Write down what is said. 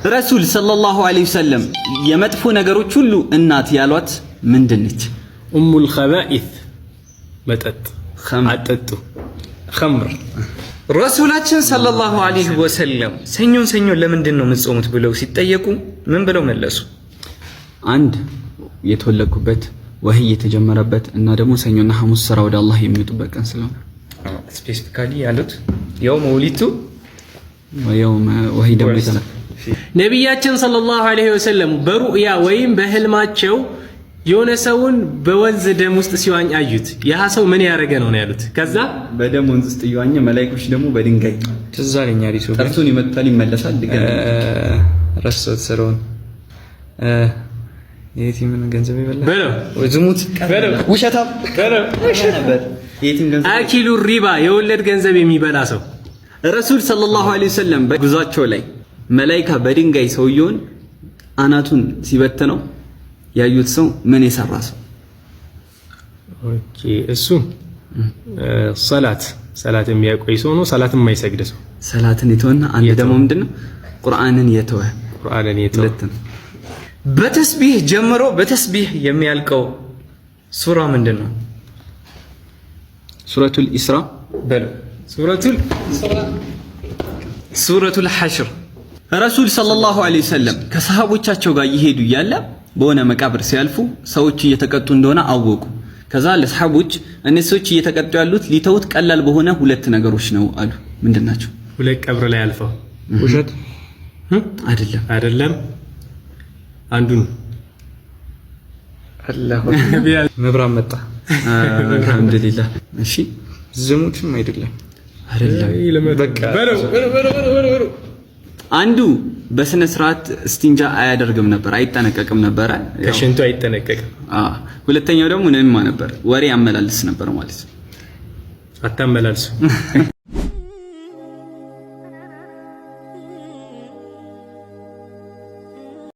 ረሱል ሰለላሁ ዐለይሂ ወሰለም የመጥፎ ነገሮች ሁሉ እናት ያሏት ምንድን ነች? أم الخبائث መጠጥ አጠጡ ኸምር። ረሱላችን ሰለላሁ ዐለይሂ ወሰለም ሰኞን ሰኞን ለምንድን ነው የምትጾሙት ብለው ሲጠየቁ ምን ብለው መለሱ? አንድ የተወለድኩበት፣ ወህይ የተጀመረበት እና ደግሞ ሰኞና ሐሙስ ስራ ወደ አላህ የሚወጡበት ቀን ስለሆነ። Specifically ያሉት يوم ولدت ወህይ ደግሞ ነቢያችን ሰለላሁ ዐለይሂ ወሰለም በሩእያ ወይም በህልማቸው የሆነ ሰውን በወንዝ ደም ውስጥ ሲዋኝ አዩት። ያ ሰው ምን ያደረገ ነው ነው ያሉት። ከዛ በደም ወንዝ ውስጥ እየዋኘ መላኢኮች ደግሞ በድንጋይ ትዝ አለኝ ሐዲሱ። ጥርሱን ይመታል፣ ይመለሳል። ረሳሁት ስራውን። የየቲምን ገንዘብ ይበላል በለው። ዝሙት። በለው። ውሸታም በለው። ነበር። የየቲም ገንዘብ آكل الربا፣ የወለድ ገንዘብ የሚበላ ሰው። ረሱል ሰለላሁ ዐለይሂ ወሰለም በጉዟቸው ላይ መላኢካ በድንጋይ ሰውየውን አናቱን ሲበትነው ያዩት ሰው ምን የሰራ ሰው? Okay፣ እሱ ሰላት የሚያቆይ ሰው ነው። ሰላት የማይሰግድ ሰው። ሰላትን የተወና አንድ ደግሞ ምንድነው? ቁርአንን የተወ። ቁርአንን የተወ። ሁለት ነው። በተስቢህ ጀምሮ በተስቢህ የሚያልቀው ሱራ ምንድን ነው? ሱረቱል ኢስራ። በለው። ሱረቱል ሐሽር። ረሱል ሰለላሁ ዐለይሂ ወሰለም ከሰሃቦቻቸው ጋር እየሄዱ እያለ በሆነ መቃብር ሲያልፉ ሰዎች እየተቀጡ እንደሆነ አወቁ። ከዛ ለሰሃቦች እነዚህ ሰዎች እየተቀጡ ያሉት ሊተውት ቀላል በሆነ ሁለት ነገሮች ነው አሉ። ምንድን ናቸው? ሁለት ቀብር ላይ አልፈው ውሸት። አይደለም። አይደለም፣ አንዱን አላሁ መብራት መጣ። አልሐምዱሊላህ። እሺ። ዝሙትም አይደለም። አይደለም። በቃ። በለው በለው በለው በለው። አንዱ በስነ ስርዓት እስቲንጃ አያደርግም ነበር፣ አይጠነቀቅም ነበረ። ከሽንቱ አይጠነቀቅም። አዎ። ሁለተኛው ደግሞ ነሚማ ነበር፣ ወሬ ያመላልስ ነበር ማለት ነው። አታመላልሱ።